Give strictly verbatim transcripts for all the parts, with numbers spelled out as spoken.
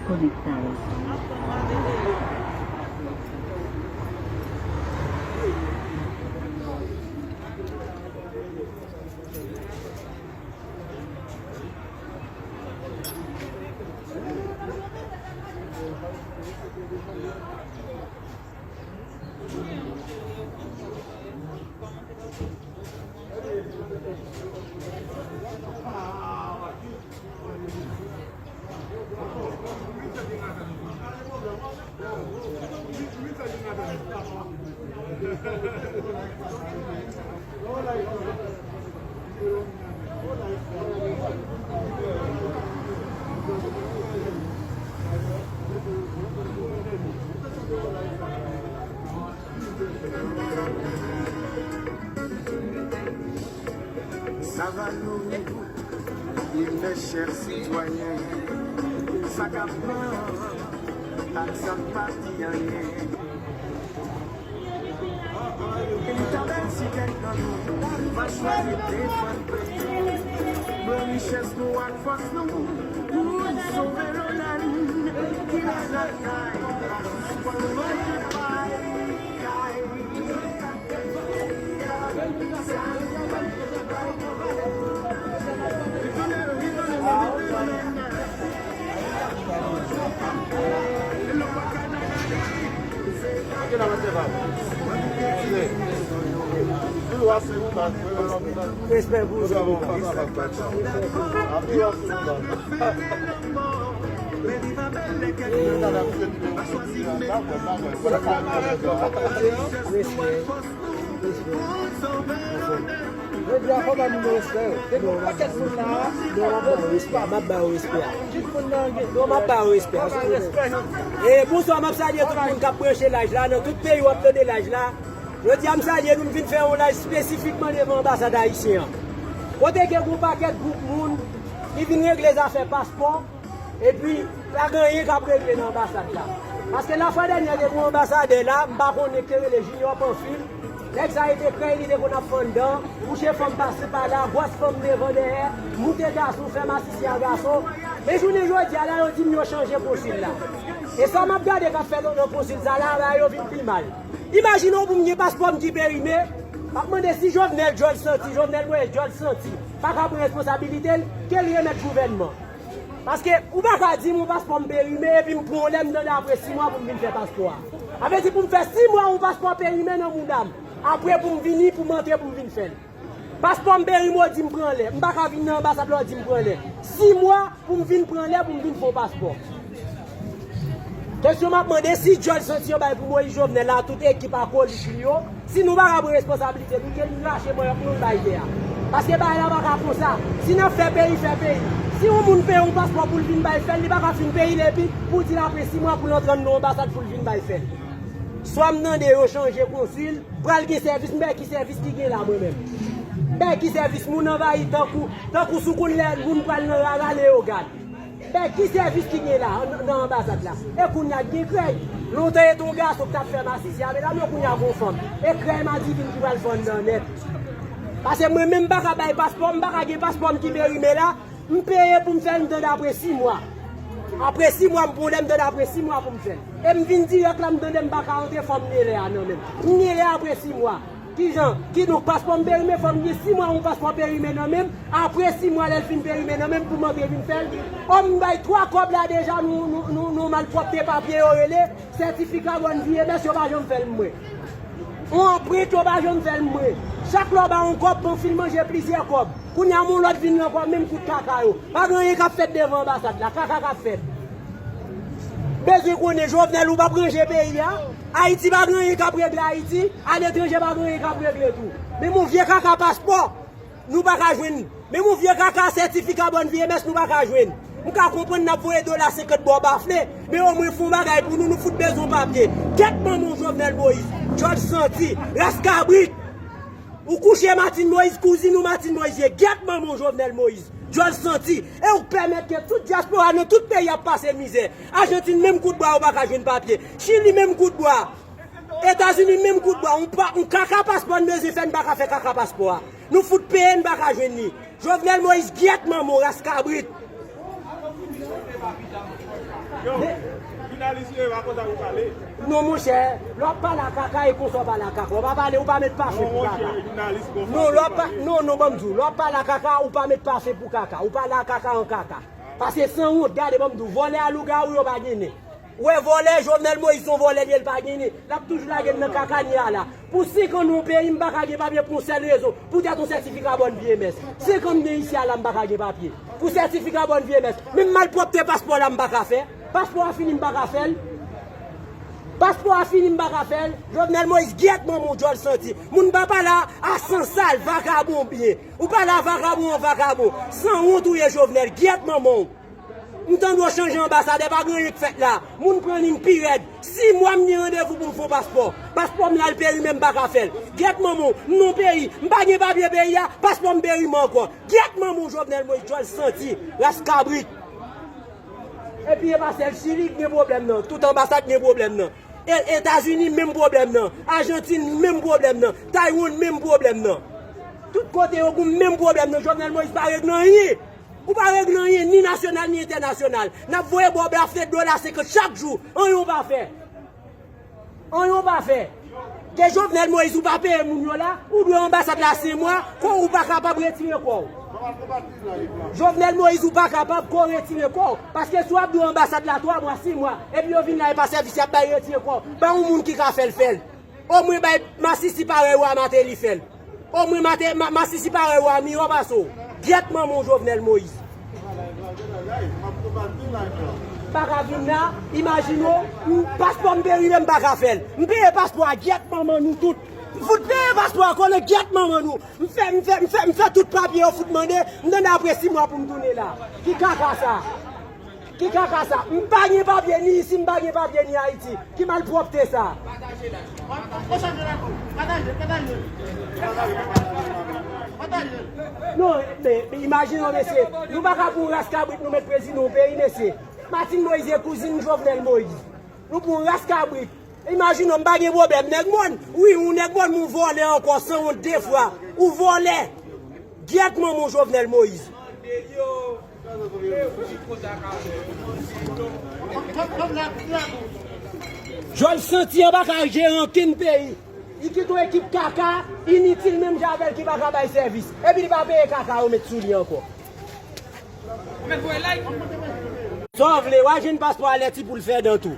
Konektaj. Sa va nou, mes chers citoyens, sa k ap pran ak sa k pa di anyen. Li ta bèl si kèk nan nou va chwazi defann peyi. Pran richès nou ak fòs nou pou n sove Lolèn ki la lakay, pa jis pou manje pay. Respè pou ou. Respè. Respè. Jodi a fò ba moun yo respè yo. Depi yon pakèt moun la a, non, m ap ba yo respè, m ap ba yo respè a. Non, m ap ba yo respè a. E bonswa, m ap salye tout moun k ap branche live la, nan tout peyi w ap tande live la. Jodi a, m salye nou, m vin fè yon live espesifikman devan anbasad ayisyen an. Kote ke gon pakèt gwoup moun ki vin regle zafè paspò, epi pa gen anyen k ap regle nan anbasad la. Paske lafwa dènyè te gon anbasadè la, m pa konnen, ki te rele Junior Panfil. Nèg sa e te krèy, li te konn ap fann dan, kouche fanm pase pa la, gwòs fanm devan dèyè, moute gason, fè masisi a gason. Men jounen jodi a la, yo di m yo chanje konsil la. E sa m ap gade k ap fèt nan konsil sa la, bagay yo vin pi mal. Imajine w pou m gen paspò m ki perime, m ap mande si Jovenel George Santi, Jovenel Moïse George Santi, pa ka pran responsabilite l, ke l remèt gouvènman. Paske ou pa ka di m yon paspò m perime, epi m pran yon lè m tande apre sis mwa pou m vin fè paspò a. Sa vle di pou m fè sis mwa yon paspò perime nan mouda m, apre pou m vini, pou m antre, pou m vin fè l. Paspò m perime, w di m pran lè. M pa ka vin nan anbasad la, w di m pran lè. Sis mwa pou m vin pran lè, pou m vin fè yon paspò. Kesyon m ap mande, si George Santi bay pou Moïse Jovenel la, tout ekip akolit li yo, si nou pa ka pran responsabilite nou, ke nou rache mannyòk nou, nou bay tè a. Paske bagay la pa ka konsa. Si n ap fè peyi, fè peyi. Si yon moun peye yon paspò pou l vin bay fè l, li pa ka fin peyi l, epi pou di l apre sis mwa pou l antre nan yon anbasad pou l vin bay fè l. Swa m tande yo chanje konsil, pral gen sèvis, m bè ki sèvis ki gen la mwen menm. M bè ki sèvis moun anvayi tankou, tankou sou koun lè moun pral nan rara Leyogàn. Bè ki sèvis ki gen la, nan, nan anbasad la. E kounye a gen krèy. Lontan e te yon gason ki t ap fè masisi a, medam yo, kounye a gon fanm. E krèy madivin ki pral vann nan nèt. Paske mwen menm m pa ka bay paspò, m pa ka gen paspò m ki perime la, m peye pou m fè l, m tande apre sis mwa. Apre sis mwa, m pran lè m tande apre sis mwa pou m fè l. E m vin dirèk la, m tande m pa ka antre, fò m gen lè a nan men m. M gen lè apre sis mwa. Kijan? Kidonk, paspò m perime, fò m gen sis mwa yon paspò perime nan men m. Apre sis mwa, lè l fin perime nan men m, pou m antre vin fè l. O, m bay twa kòb la deja, nou, nou, nou, nou malpwòpte papye yo rele, sètifika bòn vi e mès, yo pa janm fè l mwen. Yon anprent, yo pa janm fè l mwen. Chak lè w ba yon kòb, bon, fin manje plizyè kòb. Kounye a, yon lòt vin ankò, menm kout kaka yo. Pa gen anyen k ap fèt devan anbasad la, kaka k ap fèt. Bezwen konnen, Jovenel, ou p ap ranje peyi a. Ayiti pa gen anyen k ap regle Ayiti. Aletranje pa gen anyen k ap regle tou. Menm yon vye kaka paspò, nou pa ka jwenn. Menm yon vye kaka sètifika bòn vi e mès, nou pa ka jwenn. M ka konprann n ap voye dola senkant bò bafle, men omwen fè yon bagay pou nou, nou fout bezwen papye. Kèt manman w Jovenel Moïse, George Santi, ras kabrit. Ou kouche Martine Moïse, kouzin ou Martine Moïse ye. Gyèt manman w Jovenel Moïse, djòl santi. E ou k pèmèt ke tout dyaspora nan tout peyi ap pase mizè. Ajantin menm kout bwa ou pa ka jwenn papye. Chili menm kout bwa. Etazini menm kout bwa. On pa, on kaka paspò n bezwen fè, n pa ka fè kaka paspò a. Nou fout peye, n pa ka jwenn li. Jovenel Moïse, gyèt manman w, ras kabrit. Yo, jounalis yo, e pa konsa pou pale. Non, monchè, lè w ap pale a kaka, e konsa w pale a kaka. W pa pale, ou pa met pafe pou kaka. Non, lè w ap pa-, non, non, ban m di w, lè w ap pale a kaka, ou pa met pafe pou kaka. Ou pale a kaka an kaka. Paske sanwont, gade, ban m di w, vòlè a lougawou yo pa gen nen. Ou wè vòlè, Jovenel Moïse se yon vòlè li ye, l pa gen nen. L ap toujou lage n nan kaka n ye a la. Pou senk an nan yon peyi, m pa ka gen papye pou yon sèl rezon. Poutèt yon sètifika bòn vi M S. Senk an m gen isi a la, m pa ka gen papye. Pou sètifika bòn vi M S. Menm malpwòpte paspò la, m pa ka fè. Paspò a fini, m pa ka fè l. Paspò a fini, m pa ka fè l. Jovenel Moïse, gyèt manman w djòl santi. Moun pa pale a, a sansal, vakabon byen. Ou pale a vakabon an vakabon. Sanwont ou ye, Jovenel, gyèt manman w. M tande w chanje anbasadè, pa gen anyen k fèt la. Moun pran liy pi rèd. Sis mwa m gen randevou pou m fè yon paspò. Paspò m la l perime, m pa ka fè l. Gyèt manman w, m nan yon peyi, m pa gen papye peyi a, paspò m perime ankò. Gyèt manman w Jovenel Moïse, djòl santi, ras kabrit. Epi e pa sèl Chili k gen pwoblèm nan, tout anbasad gen pwoblèm nan. E, Etazini menm pwoblèm nan, Ajantin menm pwoblèm nan, Taiwan menm pwoblèm nan. Tout kote yo gen menm pwoblèm nan, Jovenel Moïse pa regle anyen. Ou pa regle anyen, ni nasyonal, ni entènasyonal. N ap voye ba w blafte dola senkant chak jou. Anyen w pa fè. Anyen w pa fè. Ke Jovenel Moïse ou pa peye moun yo la, ou dwe anbasad la senk mwa, kò w ou pa kapab retire kò w. Jovenel Moïse ou pa kapab ko retire kò w. Paske si w ap dwe anbasad la twa mwa, sis mwa, epi yo vin la e pa sèvis y ap bay retire kò w. Ba yon moun ki ka fè l fè l. Omwen bay masisi parèy w a Martelly fè l. Omwen mate, ma, masisi parèy w a miyò pase w. Gyèt manman w Jovenel Moïse. Pa ka vin la, imajine w, m, paspò m perime m pa ka fè l. M peye paspò a, gyèt manman nou tout. M fout peye paspò a, konnen gyèt manman nou. M fè, m fè, m fè, m fè tout papye yo fout mande, m tande apre sis mwa pou m tounen la. Ki kaka sa? Ki kaka sa? M pa gen papye ni isi, m pa gen papye ni Ayiti. Ki malpwòpte sa? Non, men, men imajine w, mesye. Nou pa ka pou yon ras kabrit nou met prezidan yon peyi, mesye. Martine Moïse e kouzin Jovenel Moïse. Nou pou yon ras kabrit. Imajine w, m pa gen pwoblèm. Nèg mòn, wi, ou nèg mòn, men w vòlè ankò, sanwont de fwa. Ou vòlè. Gyèt manman w Jovenel Moïse. Jòj santi an pa ka jere ankenn peyi. Li kite yon ekip kaka, initil menm jan avè l ki pa ka bay sèvis. Epi li pa peye kaka yo met sou li ankò. Sa w vle, w a jwenn paspò a lè ti poul fè dan tou.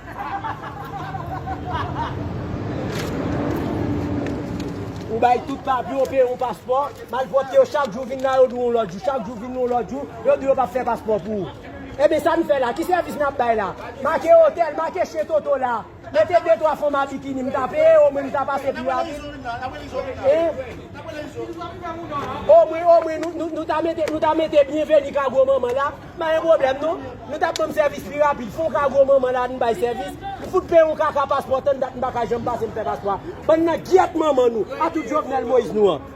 Ou bay tout papye, w peye yon paspò. Malpwòpte yo chak jou vin la, yo di w yon lòt jou, chak jou vin yon lòt jou, yo di yo p ap fè paspò pou ou. Ebyen, sa n fè la? Ki sèvis n ap bay la? Make otèl, make chyen Toto la, mete de twa fanm a bikini, m ta peye yo, mwen m ta pase pi rapid. Hein? Omwen, omwen, nou, nou, nou ta mete, nou ta mete byenveni ka gwo manman la, pa gen pwoblèm non. Nou t ap ban m sèvis pi rapid, fè yon ka gwo manman la, n bay sèvis. M fout peye yon kaka paspò, tann dat m pa ka janm pase m fè paspò a. Bann nan gyèt manman nou, a tout Jovenel Moïse nou an.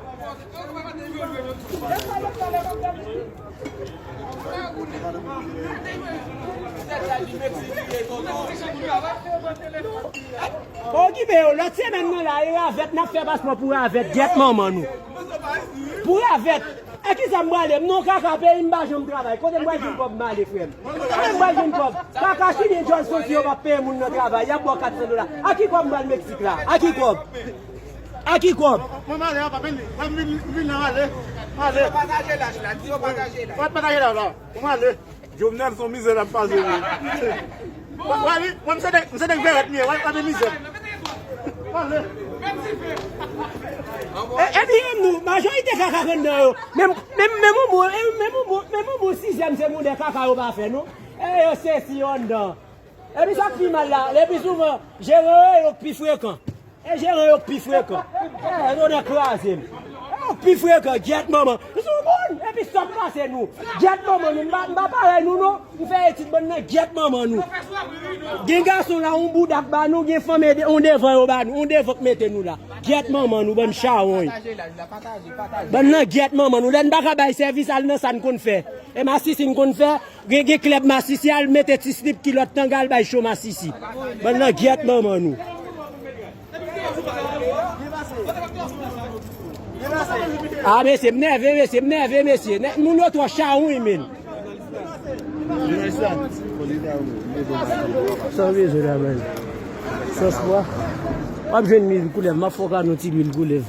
Okipe yo, lòt semèn nan la, e ravèt, n ap fè paspò pou ravèt, gyèt manman nou. Pou ravèt. A kisa m prale? M nan kaka peyi, m pa janm travay. Kote m pral jwenn kòb m ale, frè m? Kote m pral jwenn kòb? Kaka chilyen djòl santi yo p ap peye moun nan travay. Y ap ba w kat san dola. A ki kòb m pral Meksik la? A ki kòb? A ki kòb? Mwen, mwen ale, papa, vin, vin, vin, vin, ale. Ale. Pataje laj la, di yo pataje laj. Pataje laj la. Mwen ale. Jovenel se yon mizè l ap pase wi. Wè wi, mwen m se nèg, m se nèg vèrèt m ye, wè, wè mizè. E, epi menm nou, majorite kaka k anndan yo. Menm, menm, menm yon mo, e, menm yon mo, menm yon mo sizyèm segondè kaka yo pa fè non. E yo sesi yo anndan. Epi sa k pi mal la, le pi souvan, jeran yo yo k pi frekan. E jeran yo k pi frekan. E, tonnè kraze m. E yo k pi frekan, gyèt manman. Nou sou moun, epi sòt pase nou. Gyèt manman nou, m pa, m pa parèy nou non. M fè etid bann nan, gyèt manman nou. Gen gason la, yon bouda k ba nou, gen fanm e de, yon devan yo ba nou, yon devan k mete nou la. Gyèt manman nou, bann chawony. Bann langyèt manman nou. Lè n pa ka bay sèvis, al nan sa n konn fè. E masisi n konn fè, gen, gen klèb masisi, al mete ti slip kilòt tanga, al bay cho masisi. Bann langyèt manman nou. A, mesye, m nève, mesye, m nève, mesye. Nèg, moun yo twò chawony, men. Sa w bezwen la, men. Sans pwa. W ap jwenn mil koulèv. M ap fè w kado ti mil koulèv.